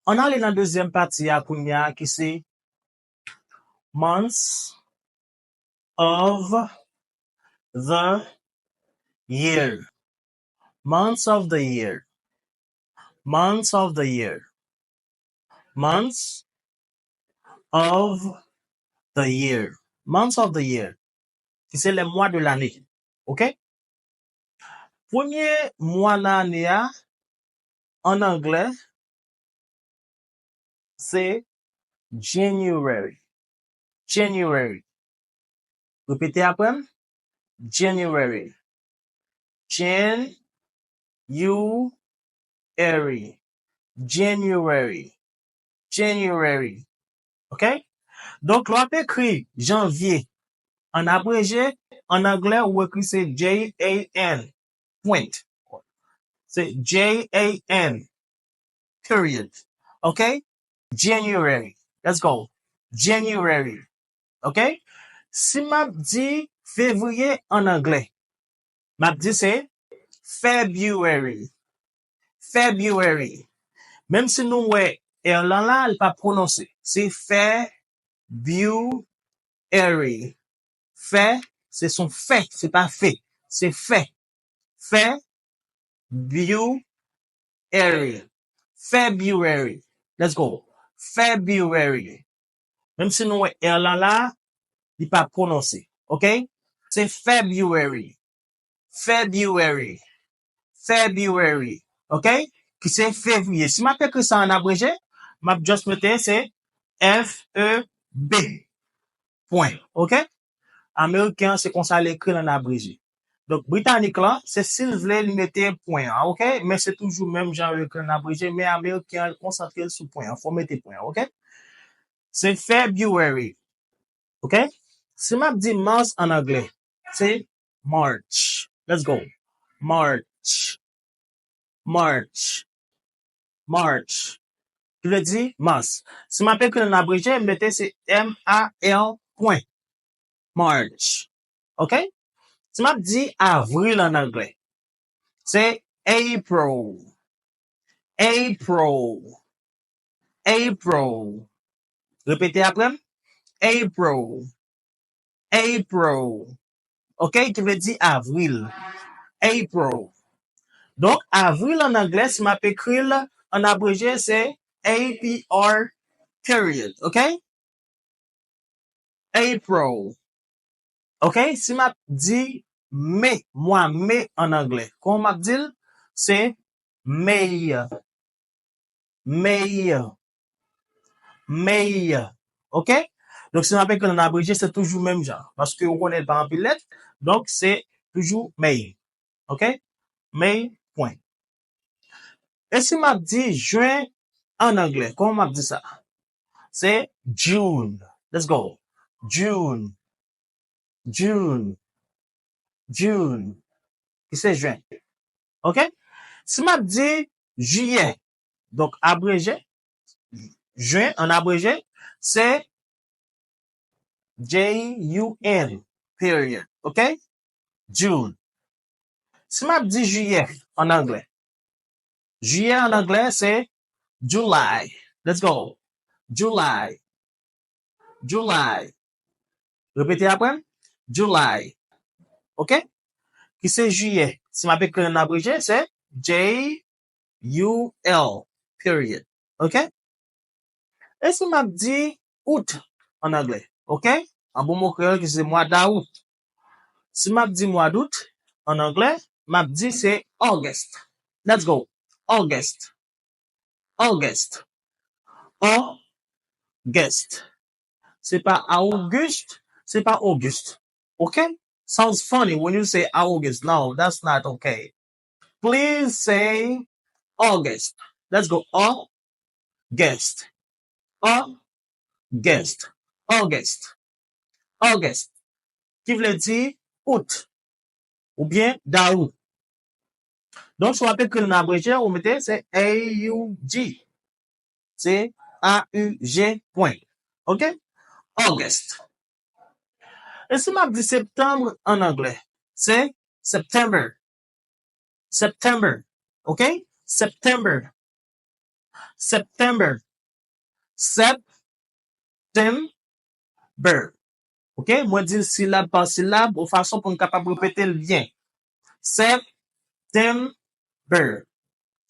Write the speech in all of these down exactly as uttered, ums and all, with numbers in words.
Ann ale nan dezyèm pati a kounye a ki se months of the year. Months of the year. Months of the year. Months of the year. Months of the year. Ki se les mois de l'année. Ok? Premye mwa nan ane a, an anglè, se January. January. Repete apre m. January. Jan, u, ary. January. January. Ok? Donk, lè w ap ekri janvye an abreje, an anglè, ou ekri se J A N. Point. Se J A N. Period. Ok? January. Let's go. January. Ok? Si m ap di fevriye an anglè, m ap di se February. February. Menm si nou wè R lan la, li pa pwononse. Se February. Fè, se son fè, se pa fe. Se fè. Fè, bu, ary. February. Let's go. February. Menm si nou wè R lan la, li pa pwononse. Ok? Se February. February. February. Ok? Ki se fevriye. Si m ap ekri sa an abreje, m ap just mete se F E B. Pwen. Ok? Ameriken an, se konsa l ekri l an abreje. Donk, britanik lan, se si l vle, li mete pwen an, ok? Men se toujou menm jan yo ekri l an abreje, men ameriken an, li konsantre l sou pwen an. Fò w mete pwen an, ok? Se February, ok? Si m ap di mars an anglè, se March. Let's go. March. March. March. Ki vle di mars. Si m ap ekri l an abreje, m mete se M A R pwen. March. Ok? Si m ap di avril an anglè, se April. April. April. Repete apre m. April. April. Ok? Ki vle di avril. April. Donk, avril an anglè, si m ap ekri l an abreje, se A P R period. Ok? April. Ok? Si m ap di me, mwa me an anglè, kòman m ap di l? Se May. May. May. Ok? Donk, si m ap ekri l an abreje, se toujou menm jan. Paske ou konnen l pa anpil lèt. Donk, se toujou May. Ok? May, pwen. E si m ap di jen an anglè, kòman m ap di sa? Se June. Let's go. June. June. June. Ki se jen. Ok? Si m ap di jiyè, donk abreje, jen an abreje, se J U N, period. Ok? June. Si m ap di jiyè an anglè, jiyè an anglè, se July. Let's go. July. July. Repete apre m. July. Ok? Ki se jiyè. Si m ap ekri l an abreje, se J U L. Period. Ok? E si m ap di out an anglè? Ok? An bon mo kreyòl ki se mwa dawout. Si m ap di mwa dout an anglè, m ap di se August. Let's go. August. August. August. Se pa August, se pa August. Ok? Sounds funny when you say August. No, that's not okay. Please say August. Let's go. August. August. August. August. Ki vle di out. Oubyen dawout. Donk, si w ap ekri l nan abreje, ou mete se A U G. Se A U G pwen. Ok? August. E si m ap di septanm an anglè? Se September. September. Ok? September. September. September. Ok? Mwen di l silab pa silab, yon fason pou n kapab repete l byen. September.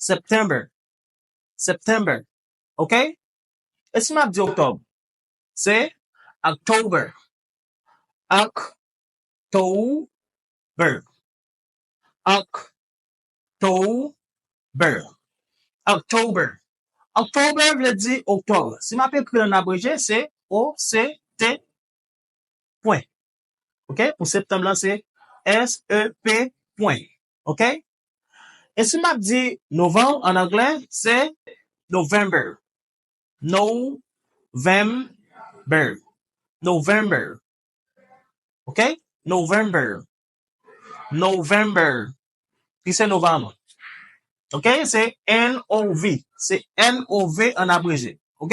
September. September. Ok? E si m ap di oktòb? Se October. October. October. October. October vle di oktòb. Si m ap ekri l an abreje, se O C T, pwen. Ok? Pou septanm lan, se S E P, pwen. Ok? E si m ap di novanm an anglè, se November. November. November. Ok? November. November. Ki se novanm. Ok? Se N O V. Se N O V an abreje. Ok?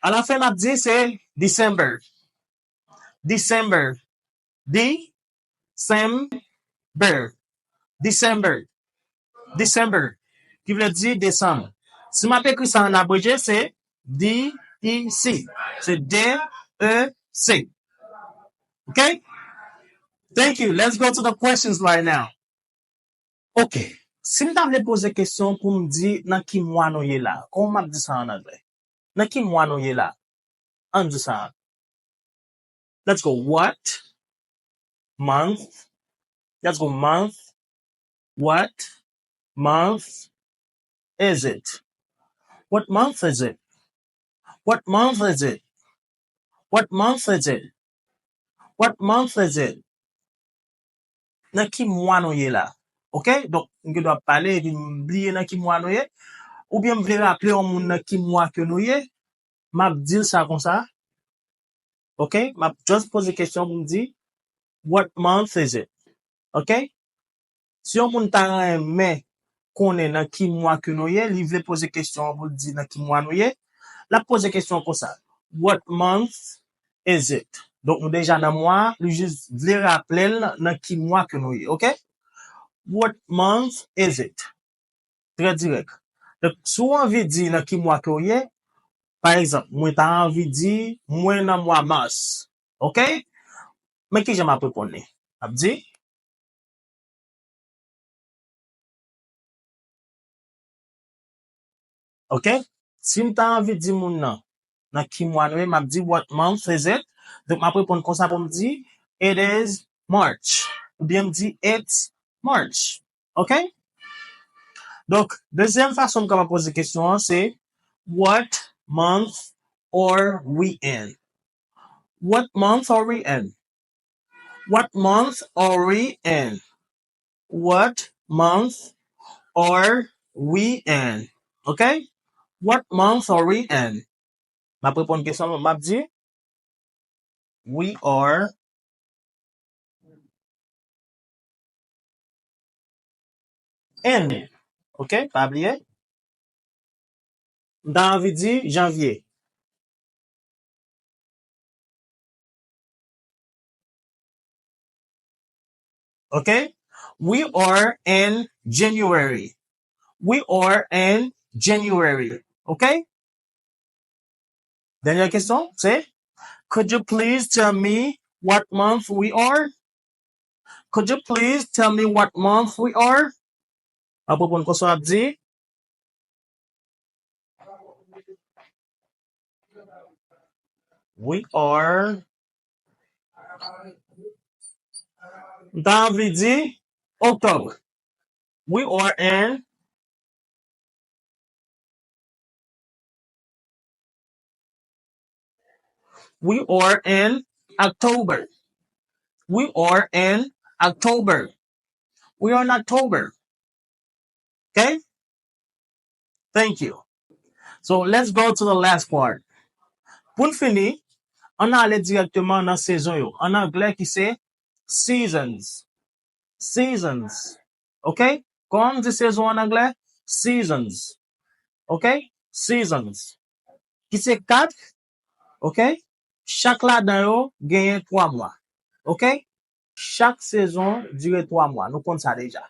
Alafen, m ap di se December. December. December. December. December. Ki vle di desanm. Si m ap ekri sa an abreje, se D E C. Se D E C. Ok? Thank you. Let's go to the questions right now. Ok. Si m ta vle poze kesyon pou m di nan ki mwa nou ye la, kòman m ap di sa an anglè? Nan ki mwa nou ye la? Ann di sa. Let's go. What month? Let's go. Month. What month is it? What month is it? What month is it? What month is it? What month is it? Nan ki mwa nou ye la? Ok? Donk, m gen dwa pale epi m bliye nan ki mwa nou ye. Oubyen m vle raple yon moun nan ki mwa ke nou ye. M ap di l sa konsa. Ok? M ap just poze kesyon pou m di, "What month is it?" Ok? Si yon moun ta renmen konnen nan ki mwa ke nou ye, li vle poze kesyon an pou l di nan ki mwa nou ye, l ap poze kesyon an konsa, "What month is it?" Donk, nou deja nan mwa, li jis vle raple l nan ki mwa ke nou ye, ok? "What month is it?" Trè dirèk. Donk, si w anvi di nan ki mwa ke w ye, pa egzanp, mwen ta anvi di, "Mwen nan mwa mas." Ok? Men kijan m ap reponn li? M ap di, Ok? Si m ta anvi di moun nan, nan ki mwa nou ye, m ap di, "What month is it?" Donk, m ap reponn konsa pou m di, "It is March." Oubyen m di, "It's March." Ok? Donk, dezyèm fason m kapab poze kesyon an, se, "What month are we in?" What month are we in? What month are we in? What month are we in? Ok? What month are we in? M ap reponn kesyon an, m ap di, "We are in." Ok? Pa bliye. M ta anvi di janvye. Ok? We are in January. We are in January. Ok? Dènyè kesyon, se, "Could you please tell me what month we are?" Could you please tell me what month we are? M ap reponn konsa w ap di, "We are," m ta anvi di, "October." We are in We are in October. We are in October. We are in October. Ok? Thank you. So let's go to the last part. Pou n fini, ann ale dirèkteman nan sezon yo. An anglè ki se seasons. Seasons. Ok? Kòman m di sezon an anglè? Seasons. Ok? Seasons. Ki se kat. Ok? Chak ladan yo genyen twa mwa. Ok? Chak sezon dire twa mwa. Nou konn sa deja.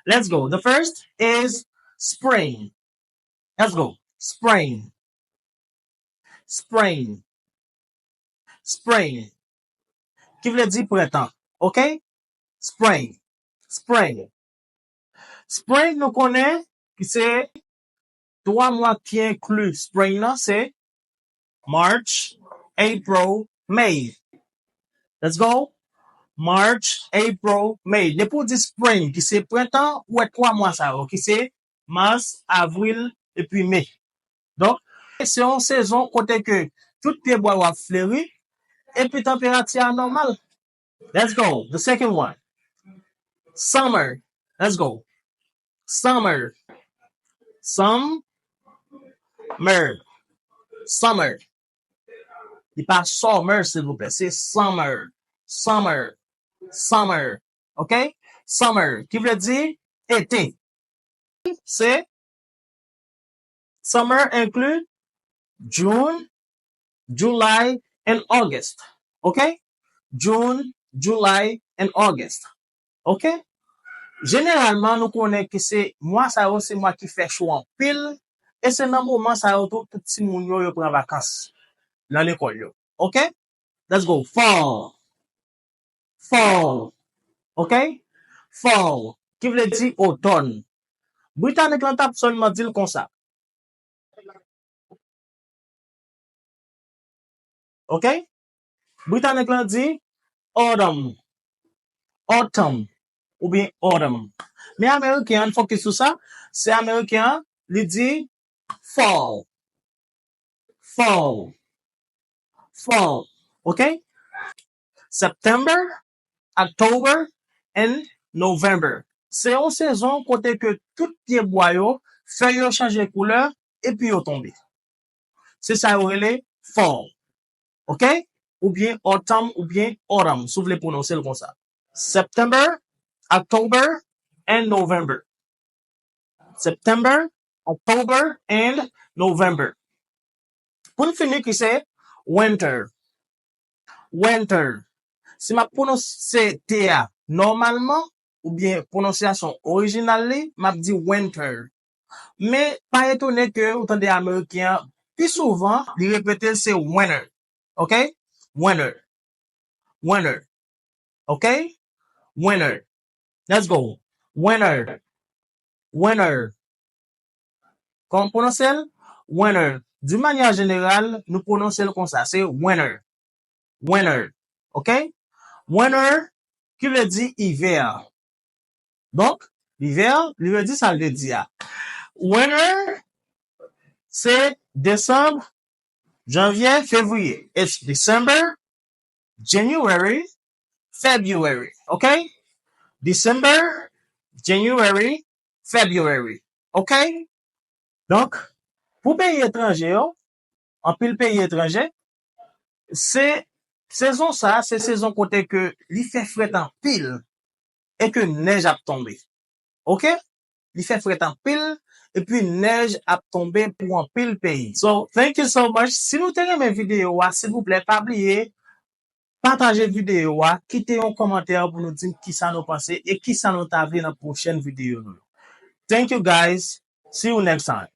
Let's go. The first is spring. Let's go. Spring. Spring. Spring. Ki vle di prentan. Ok? Spring. Spring. Spring, nou konnen ki se twa mwa ki enkli spring nan, se March, April, May. Let's go. March, April, May. Depi w di spring, ki se prentan, ou wè twa mwa sa yo, ki se mas, avril, epi me. Donk, se yon sezon kote ke tout pyebwa yo ap fleri, epi tanperati a nòmal. Let's go. The second one. Summer. Let's go. Summer. Summer. Summer. Li pa summer, silvouplè. Se summer. Summer. Summer. Ok? Summer. Ki vle di ete. Se summer include June, July, and August. Ok? June, July, and August. Ok? Jeneralman, nou konnen ke se mwa sa yo, se mwa ki fè cho anpil, e se nan moman sa yo tou, tout timoun yo, yo pran vakans nan lekòl yo. Ok? Let's go. Fall. Fall. Ok? Fall. Ki vle di otòn. Britanik lan t ap sèlman di l konsa. Ok? Britanik lan di autumn. Autumn. Oubyen autumn. Men Ameriken an, n fokis sou sa. Se Ameriken an, li di fall. Fall. Fall. Ok? September, October, and November. Se yon sezon kote ke tout pyebwa yo, fèy yo chanje koulè, epi yo tonbe. Se sa yo rele fall. Ok? Oubyen autumn, oubyen autumn, si w vle pwononse l konsa. September, October, and November. September, October, and November. Pou n fini, ki se winter. Winter. Si m ap pwononse T a nòmalman, oubyen pwononsyasyon orijinal li, m ap di winter. Men, pa etone ke ou tande Ameriken an, pi souvan, li repete l se winter. Ok? Winter. Winter. Ok? Winter. Let's go. Winter. Winter. Kòman pwononse l? Winter. D'une manière générale, nou pwononse l konsa. Se winter. Winter. Ok? Winter, ki vle di ivè. Donk, ivè, li vle di sa l vle di a. Winter, se desanm, janvye, fevriye. It's December, January, February. Ok? December, January, February. Ok? Donk, pou peyi etranje yo, anpil peyi etranje, se sezon sa, se sezon kote ke li fè frèt anpil e ke nèj ap tonbe. Ok? Li fè frèt anpil, epi nèj ap tonbe pou anpil peyi. So, thank you so much. Si nou te renmen videyo a, silvouplè, pa bliye pataje videyo a, kite yon kòmantè pou nou di m kisa nou panse e kisa nou ta vle nan pwochèn videyo nou yo. Thank you, guys. See you next time.